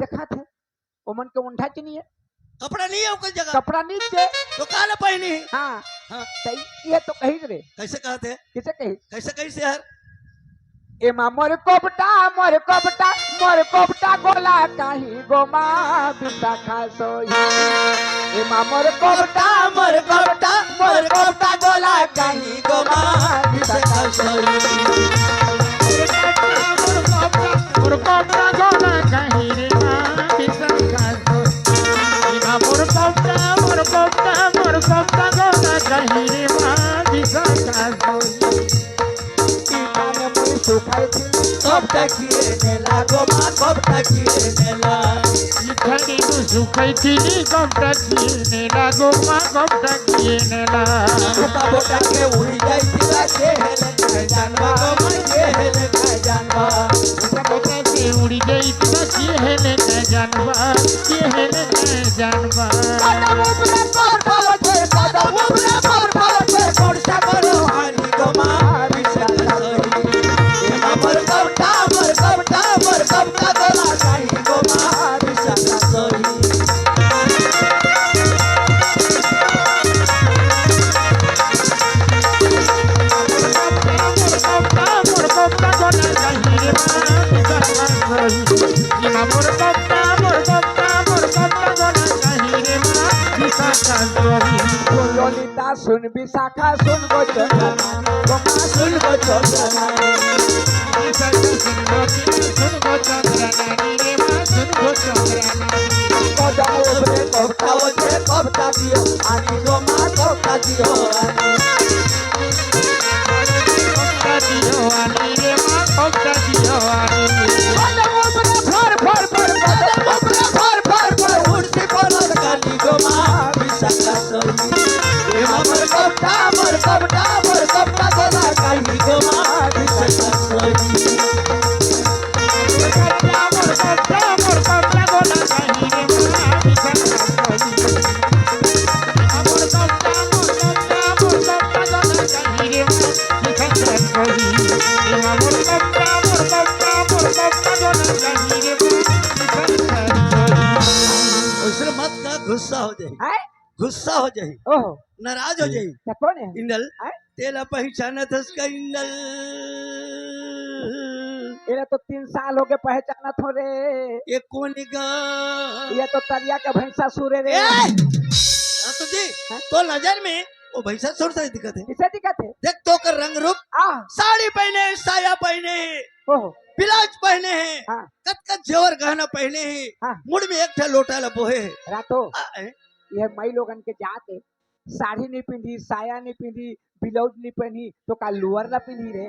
देखत हे, ओमन के ओंढा च नहीं हे। कपड़ा नहीं हे ओकर जगह। कपड़ा नहीं हे। तो काला पहिने हे? हाँ। हाँ। त ये तो कहिस रे। कैसे कहत हे? कैसे कहिस? कैसे कहिस यार? एमा मोर कोपटा, मोर कोपटा, मोर कोपटा गोला कहीं गोमा बिसाखा सोई। एमा मोर कोपटा, मोर कोपटा, मोर कोपटा गोला कहीं गोमा बिसाखा सोई। मोर कोपटा गोला कहीं रे माँ बिसाखा सोई। एमा मोर कोपटा, मोर कोपटा, मोर कोपटा गोला कहीं रे माँ बिसाखा सोई। इथाने मुई सुखाई थी, कब तक ये मेला गो माँ, कब तक ये मेला? इथाने मुई सुखाई थी, कब तक ये मेला गो माँ, कब तक ये मेला? भूखा बोटा के उड़ी जाई थी, के हेले खाए जानवा, गो माँ, के हेले खाए जानवा। भूखा बोटा के उड़ी जाई थी, के हेले खाए जानवा, के हेले खाए जानवा। कदम ऊपर पर पावत है, कदम ऊपर पर पावत है, कौन सा करो हानि गो माँ, बिसाखा सोई। ए माँ मोर कोपटा, मोर कोपटा, मोर कोपटा गोला कहीं गो माँ, बिसाखा सोई। मोर कोपटा, मोर कोपटा गोला कहीं रे माँ, बिसाखा सोई। ए माँ मोर कोपटा, मोर कोपटा, मोर कोपटा गोला कहीं रे माँ, बिसाखा सोई। सुन ललिता, सुन बिसाखा, सुन गो चंद्रमानी, गो माँ, सुन गो चंद्रमानी। बिसाखा सुन ललिता, सुन गो चंद्रमानी रे माँ, सुन गो चंद्रमानी। कदम ऊपरे कोपटा ओछे, कोपटा दियो आनी, गो माँ, कोपटा दियो आनी। कोपटा दियो आनी रे माँ, कोपटा दियो आनी। कदम ऊपरे फर, फर, फर, कदम ऊपरे फर, फर, फर, उड़ती पलक काली गो माँ, बिसाखा सोई। ए माँ मोर कोपटा, मोर कोपटा, मोर कोपटा गोला कहीं गो माँ, बिसाखा सोई। मोर कोपटा, मोर कोपटा, मोर कोपटा गोला कहीं रे माँ, बिसाखा सोई। मोर कोपटा, मोर कोपटा, मोर कोपटा गोला कहीं रे माँ, बिसाखा सोई। मोर कोपटा, मोर कोपटा, मोर कोपटा गोला कहीं रे माँ, बिसाखा सोई। उसने मत का गुस्सा हो जाए। हैं? गुस्सा हो जाही, ओहो। नाराज हो जाही। त कोन हे? इंदल, हैं? तेला पहिचानत हस का इंदल? एला तो तीन साल होगे पहिचानत हों रे। ये कोन गा? ये तो तरिया के भैंसासुर हे रे। ए! रातू जी, हैं? तोर नजर में वो भैंसासुर सही दिखत हे। कइसे दिखत हे? देख तो ओकर रंग रूप, आह। साड़ी पहिने हे, साया पहिने हे, ओहो। ब्लाउज पहिने हे, हाँ। कतका जेवर गहना पहिने हे, हाँ। मुड़ में एक ठा लोटा ल बोहे हे। रातो। आ, ए? ये माई लोगन के जात हे, साड़ी नइ पिंधी, साया नइ पिंधी, ब्लाउज नइ पहनी, तो का लोअर ला पिंधी रे?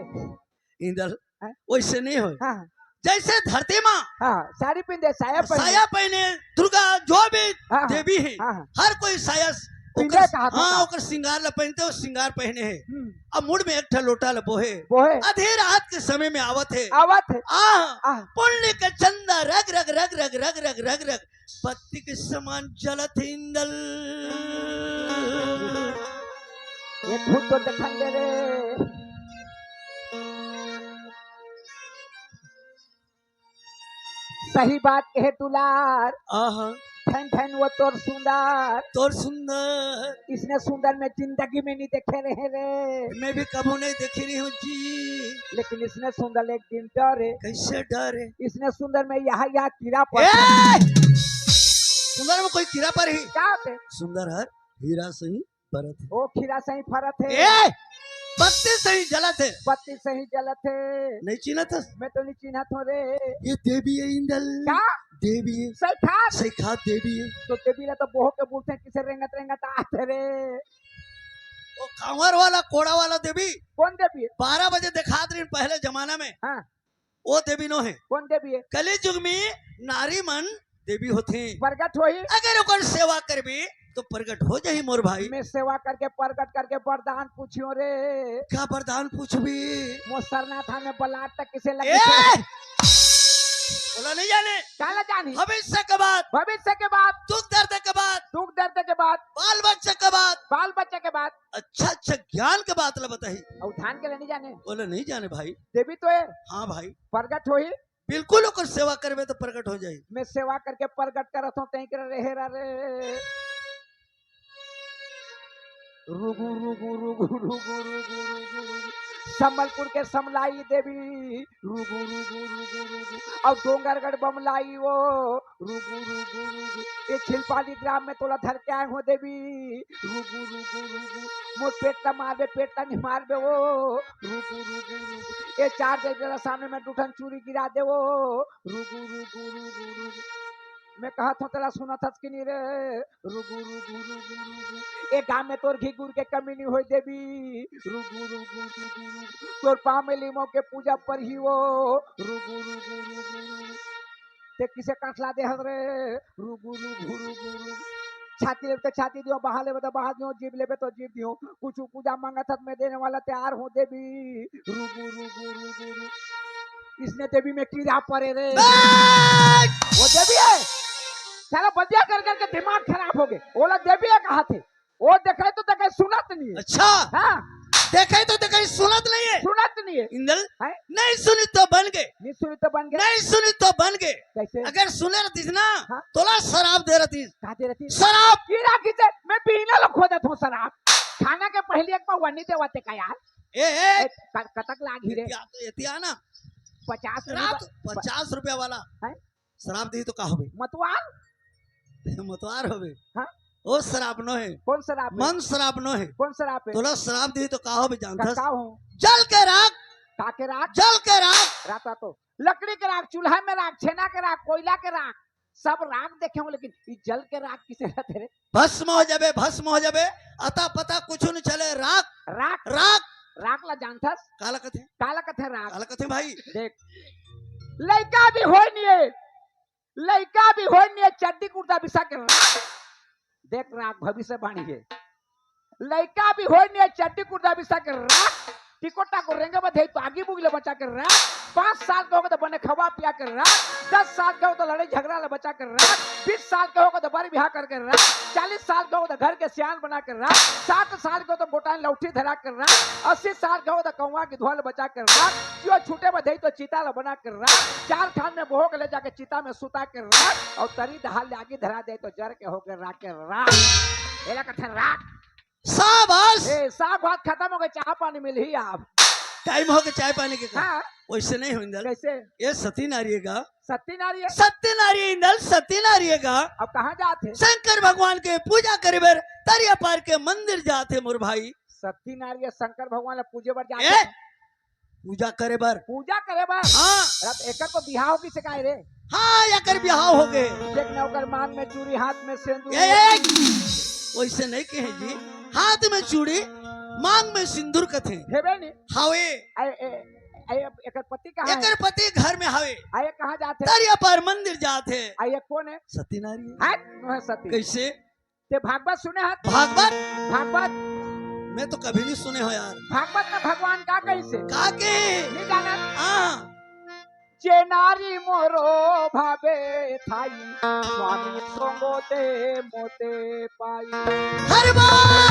इंदल, हैं? वइसे नइ होय। हाँ, हाँ। जइसे धरती माँ हाँ, हाँ, साड़ी पिंधे, साया पहने। साया पहने, दुर्गा जो भी हाँ, हाँ। देवी हे, हाँ, हाँ। हर कोई साया पिंधे ओकर, कहा था हाँ, ना। ओकर सिंगार ला पहनथे, वो सिंगार पहने हे। हम्म। अब मुड़ में एक ठा लोटा ला बोहे। बोहे। आधी रात के समय में आवत हे। आवत हे। आह, आह। पुण्य के चंदा रग, रग, रग, रग, रग, रग, रग, रग। बत्ती के समान जलत हे इंदल। ये भूत तो देखन दे रे। सही बात कहे दुलार। आहा। धन धन वो तोर सुंदर। तोर सुंदर। इसने सुंदर मैं जिंदगी में नहीं देखे रहे रे। मैं भी कभू नहीं देखी रही हूँ जी। लेकिन इसने सुंदर एक दिन डरे। कैसे डरे? इसने सुंदर में यहाँ, यहाँ कीड़ा पड़ ए! सुंदर में कोई कीड़ा पर ही। का होते? सुंदर हर हीरा सही परत हे। ओ खीरा सही फरत हे। ए! बत्ती सही जलत हे। बत्ती सही जलत हे। नहीं चिन्हत हस? मैं तो नहीं चिन्हत हों रे। ये देवी हे इंदल। का? देवी हे। सही खात? सही खात देवी हे। तो देवी ला तो बोह के बोलथे, किसे रेंगत रेंगत आत हे रे। वो कांवर वाला, कोड़ा वाला देवी। कौन देवी हे? बारह बजे देखात रहिन पहले जमाना में। हाँ। वो देवी नो हे। कौन देवी हे? कलयुग में नारी मन देवी होथे। प्रगट होही। अगर ओकर सेवा करबे तो प्रगट हो जाही मोर भाई। मैं सेवा करके, प्रगट करके वरदान पूछियो रे। का वरदान पूछबे? मोर सरना थान में बलात तक किसे लगे ए! थे? ओला नहीं जाने। काला जानी? भविष्य के बात। भविष्य के बात। दुख दर्द के बात। दुख दर्द के बात। बाल बच्चा के बात। बाल बच्चा के बात। अच्छा अच्छा ज्ञान के बात ला बताही। अउ धान के ला नहीं जाने? ओला नहीं जाने भाई। देवी तो हे। हाँ भाई। प्रगट होही। बिल्कुल ओकर सेवा करबे तो प्रगट हो जाही। मैं सेवा करके प्रगट करत हों, तैं कर रहे रा रे। रुगु, रुगु, रुगु, रुगु, रुगु, रुगु, रुगु। संबलपुर के समलाई देवी, रुगु, रुगु, रुगु, रुगु। अउ डोंगरगढ़ बमलाई वो, रुगु, रुगु, रुगु। ये छिलपाली ग्राम में तोला धर के आए हों देवी, रुगु, रुगु, रुगु। मोर पेट ला मारबे, पेट ला नहीं मारबे वो, रुगु, रुगु, रुगु। ये चार जगह सामने में दू ठन चूरी गिरा दे वो, रुगु, रुगु, रुगु, रुगु। मैं कहत हों तेला सुनत हस कि नहीं रे? रुगु, रुगु, रुगु, रुगु। ए गांव में तोर घी गुर के कमी नहीं होय देवी। रुगु, रुगु, रुगु, रुगु। तोर पाँव में लीमो के पूजा परही वो। रुगु, रुगु, रुगु, रुगु। ते किसे काटला दे हस रे? रुगु, रुगु, रुगु, रुगु। छाती लेबे तो छाती दियो, बहा लेबे तो बहा दियो, जीभ लेबे तो जीभ दियो। कुछ पूजा मांगत हस, मैं देने वाला तैयार हों देवी। रुगु, रुगु, रुगु, रुगु। इसने देवी में कीड़ा पड़े रे। बस! वो देवी हे। साला बंदिया कर करके दिमाग खराब हो गे। ओला देवी हे कहा थे। वो देखे तो देखे, सुनत नहीं हे। अच्छा। हाँ। देखे तो देखे, सुनत नहीं हे। सुनत नहीं हे। इंदल, हैं? नहीं सुनी तो बन गे। नहीं सुनी तो बन गे। नहीं सुनी तो बन गे। कैसे? अगर सुने रहतीस ना, हाँ। तोला शराब दे रहतीस। का दे रहतीस? शराब। कीड़ा किसे? मैं पीना लो खोदत हों शराब। खाना के पहले एक पौवा नहीं देवत हे का यार? ए, ए। ए, क-, कतक लागी रे? एतिया तो, एतिया ना। पचास रुपया। रात पचास रुपया वाला। हैं? शराब दिही तो का होबे? मतवार? मतवार होबे। हाँ? ओ शराब नो हे। कौन शराब हे? मन शराब नो हे। कौन शराब हे? तोला शराब दिही तो का होबे जानथस? का हो? जल के राख। का के राख? जल के राख। राख तो लकड़ी के राख, चूल्हा में राख, छेना के राख, कोयला के राख, सब राख देखे हों, लेकिन ई जल के राख किसे रहथे रे? भस्म हो जाबे, भस्म हो जाबे, अता पता कुछ नहीं चले। राख, राख, राख। राख ला जानथस? काला कथे? काला कथे राख? काला कथे भाई? देख, लइका भी होय नहीं हे, लइका भी होय नहीं हे, चड्डी कुर्ता बिसा के राख। देख राख, भविष्यवाणी हे। लइका भी होय नहीं हे, चड्डी कुर्ता बिसा के राख। टिको टाको रेंगे बधे तो आगी बुगी ले बचा के राख। पाँच साल के होगे तो बने खवा पिया के राख। दस साल के होगे तो लड़ाई झगड़ा ले बचा के राख। बीस साल के होगे तो बारी बिहा करके राख। चालीस साल के होगे तो घर के सियान बना के राख। साठ साल के होगे तो गोटान लौठी धरा के राख। अस्सी साल के होगे तो कौवा की धुआ ले बचा के राख। जो छूटे बधे तो चिता ले बना के राख। चार खान में बोहो के ले जाके चिता में सुता के राख। अउ तरी दहाल ले आगी धरा दे तो जर के होगे राख के राख। एला कथे राख। शाबाश। ए, साग भात खत्म होगे, चाह पानी मिलही अब। टाइम होगे चाय पानी के का? हाँ। वैसे नहीं हो इंदल। कैसे? ये सती नारी हे गा। सती नारी हे? सती नारी हे इंदल, सती नारी हे गा। अब कहाँ जात हे? शंकर भगवान के पूजा करे बर तरिया पार के मंदिर जात हे मोर भाई। सती नारी हे, शंकर भगवान ला पूजे बर जात ए? हे। पूजा करे बर। पूजा करे बर? हाँ। अरे, एकर तो बिहाव किसे काय रे? हाँ, एकर बिहाव होगे। देख ना, ओकर मांग में चूड़ी, हाथ में सिंदूर। ए, ए, वैसे नहीं कहे जी, हाथ में चूड़ी, मांग में सिंदूर कथे। हेबे नहीं। हावे। आए, ए, आए, एकर पति कहाँ हे? एकर पति घर में हावे। आए, कहाँ जात हे? तरिया पार मंदिर जात हे। आए, कौन हे? सती नारी हे। हाँ, नो हे सती। कैसे? ते भागवत सुने हस? भागवत? भागवत। मैं तो कभी नहीं सुने हों यार। भागवत में भगवान का कहिसे? का के? नहीं जानत? हाँ। जे नारी मोरो भावे थाई, स्वामी संगते मोते पाई। हर बार।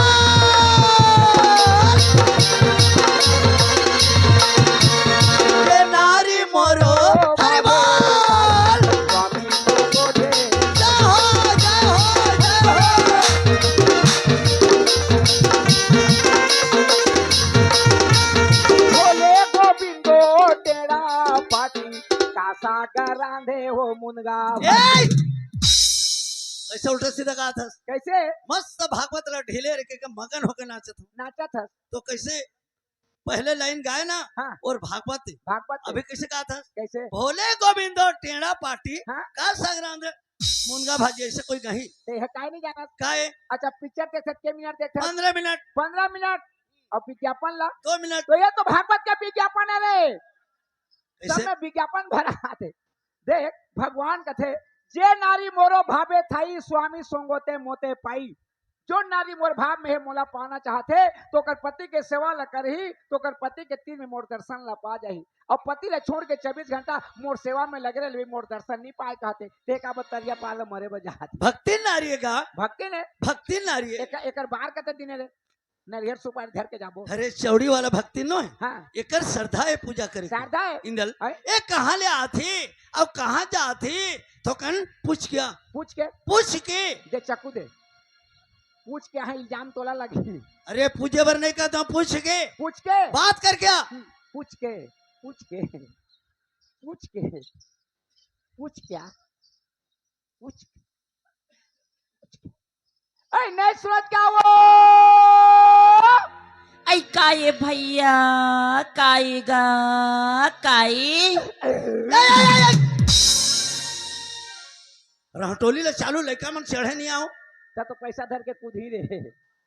जे नारी मोरो हर बार। स्वामी संगते जय हो, जय हो, जय हो। भोले गोविंदो टेढ़ा पाटी, कासा गरांधे हो मुनगा। ए! कैसे उल्टा सीधा गात हस? कैसे? मस्त भागवत ला ढीले रखे के मगन होके नाचत हो। नाचत हस। तो कैसे? पहले लाइन गाए ना, हाँ। और भागवत। भागवत। अभी कैसे कहा था? कैसे? भोले गोविंदो टेढ़ा पाटी, हाँ। का संग्राम दे मुनगा भाजी, ऐसे कोई कही। ते है काय नहीं जाना? का है? अच्छा, पिक्चर देख सकते, मिनट देख सकते। पंद्रह मिनट। पंद्रह मिनट। और विज्ञापन ला। दो मिनट। तो ये तो भागवत का विज्ञापन है रे। ऐसे? सब में विज्ञापन भरा आथे। देख, भगवान कथे, "जे नारी मोरो भावे थाई, स्वामी सोंगोते मोते पाई।" जो नारी मोर भाव में हे, मोला पाना चाहथे, तो ओकर पति के सेवा ला करही, तो ओकर पति के तीर में मोर दर्शन ला पा जाही। और पति ला छोड़ के चौबीस घंटा मोर सेवा में लगे रहे, मोर दर्शन नहीं पाए कहथे। ते का बतरिया पार ला मरे बजात। भक्ति नारी हे का? भक्ति ने। भक्ति नारी हे। एक, एकर बार कते दिन रे? नरियर सुपारी धर के जाबो। अरे, चौड़ी वाला भक्ति नो है। हाँ। एकर श्रद्धा है पूजा करे के। श्रद्धा है। इंदल, हैं? ए कहाँ ले आथे अउ कहाँ जाथे? थोकन पूछ क्या? पूछ के। पूछ के। दे चाकू दे। पूछ के, हाँ, इल्जाम तोला लगी। अरे, पूछे बर नहीं कहता हूँ, पूछ के। पूछ के। बात कर क्या? हम्म, पूछ के, पूछ के, पूछ के, पूछ क्या? पूछ, पूछ के। ऐ, नहीं सुनत क्या वो? ऐ, काये भैया, काये गा, काये? रहटोली ले चालू लइका मन चढ़े नहीं आओ। त तो पैसा धर के कूदही रे।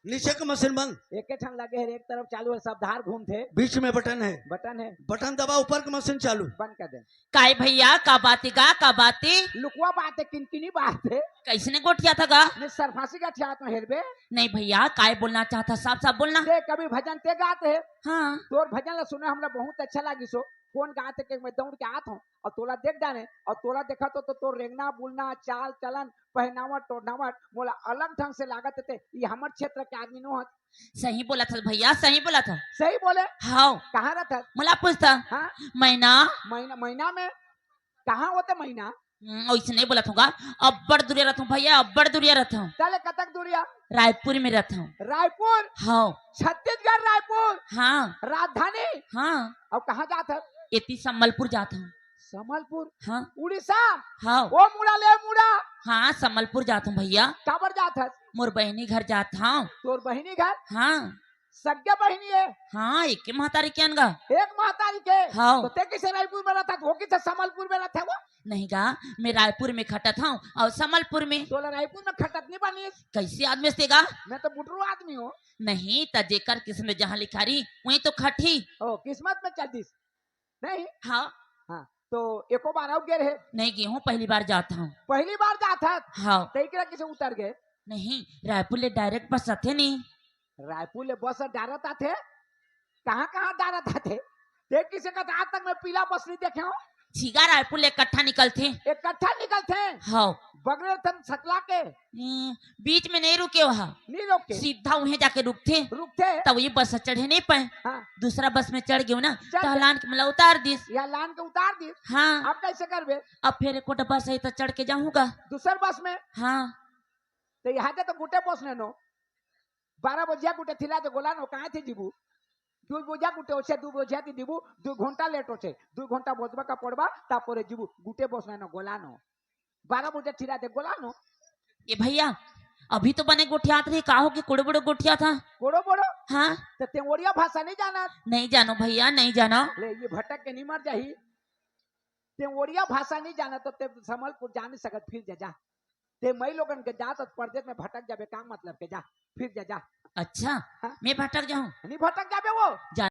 नीचे के मशीन बंद। एके ठन लगे हे, एक तरफ चालू हे, सब धार घूमथे। बीच में बटन है। बटन है। बटन दबा, ऊपर के मशीन चालू। बंद कर दे। काय भैया, का बात हे गा, का बात हे? लुकवा बात हे, किनकिनी बात हे। कैसने गोठियाथस गा? मैं सरफासी का ठियात में हेरबे। नहीं भैया, काय बोलना चाहथस, साफ साफ बोलना। ते कभी भजन ते गात हे। हाँ। तोर भजन ला सुने हमला बहुत अच्छा लागिस हो। कोन गात हे के मैं दौड़ के आत हूँ और तोला देख डारे और तोला देखा तो, तो तोर रेंगना, बुलना, चाल, चलन, पहनावट, ओढ़नावट मोला अलग ढंग से लागत हे। ते, ये हमर क्षेत्र के आदमी नो हस। सही बोलथस भैया, सही बोलथस। सही बोले? हाँ। कहाँ रहथस? मोला पूछथस। हाँ? महीना। महीना, महीना में कहाँ होथे महीना? हम्म, वैसे नहीं बोलत हूँ गा। अब्बड़ दूरिया रहत हूँ भैया, अब्बड़ दूरिया रहत हूँ। चले कतक दूरिया? रायपुर में रहत हूँ। रायपुर? हाँ। छत्तीसगढ़ रायपुर? हाँ। राजधानी? हाँ। अउ कहाँ जात हस? एती संबलपुर जात हूँ। संबलपुर? हाँ। उड़ीसा? हाँ। ओ मुड़ा ले मुड़ा। हाँ, संबलपुर जात हूँ भैया। काबर जात हस? मोर बहिनी घर जात हूँ। तोर बहिनी घर? हाँ। सग्गे बहिनी हे? हाँ, एके महतारी के अनगा। एक महतारी के? हाँ। तो ते किसे रायपुर में रहथस, वो किसे संबलपुर में रहथे वो? नहीं गा, मैं रायपुर में खटत हूँ और संबलपुर में। तोला रायपुर में खटत नहीं बनिस। कैसे आदमी से गा? मैं तो बुटरू आदमी हूँ। नहीं, त जेकर किस्मत जहाँ लिखा रही, वहीं तो खटही। ओ, किस्मत में चल दिस। नहीं? हाँ। हाँ, तो एको बार अउ गे रहे? नहीं गे हूँ, पहली बार जात हूँ। पहली बार जात हस? हाँ। त एकरा किसे उतर गे? नहीं, रायपुर ले direct बस आथे नहीं। रायपुर ले बस direct आथे? कहाँ कहाँ direct आथे? ते किसे कहत आज तक मैं पीला बस नहीं देखे हूँ। छीगा रायपुर ले इकट्ठा निकलथे। इकट्ठा निकलथे? हाँ। बगले थन सकला के? हम्म, बीच में नहीं रुके वहाँ। नहीं रुके। सीधा उहें जाके रुकथे। रुकथे। तब ये बस चढ़े नहीं पाए। हाँ। दूसरा बस में चढ़ गयो ना, चढ़ तो गए। लान के मला उतार दिस। या लान के उतार दिस। हाँ। अब कैसे करबे? अब फिर एक बस है तो चढ़ के जाऊंगा। दूसर बस में? हाँ। तो यहाँ के तो गुटे बस ने नो। बारह बजिया गुटे थिला तो गोला नो, कहाँ थे जीबू? दू बजिया गुटे होचे, दू बजिया ती जीबू, दू घंटा late होचे। दू घंटा बजबा का पड़बा, तापरे जीबू, गुटे बस ने नो, गोला नो। बारह बजे थिरा दे गोला नो। ए भैया, अभी तो बने गोठियात रही, का हो के कोड़ो बड़ो गोठियाथस? कोड़ो बड़ो? हाँ। तो ते ओड़िया भाषा नहीं जानत? नहीं जानो भैया, नहीं जानो। ले, ये भटक के नहीं मर जाही। ते ओड़िया भाषा नहीं जानत तो ते संबलपुर जा नहीं सकत, फिर जा, जा। ते मई लोगन के जात परदेश में भटक जाबे, का मतलब के, जा, फिर जा, जा। अच्छा, हाँ। मैं भटक जाऊं? नहीं भटक जाबे वो। जा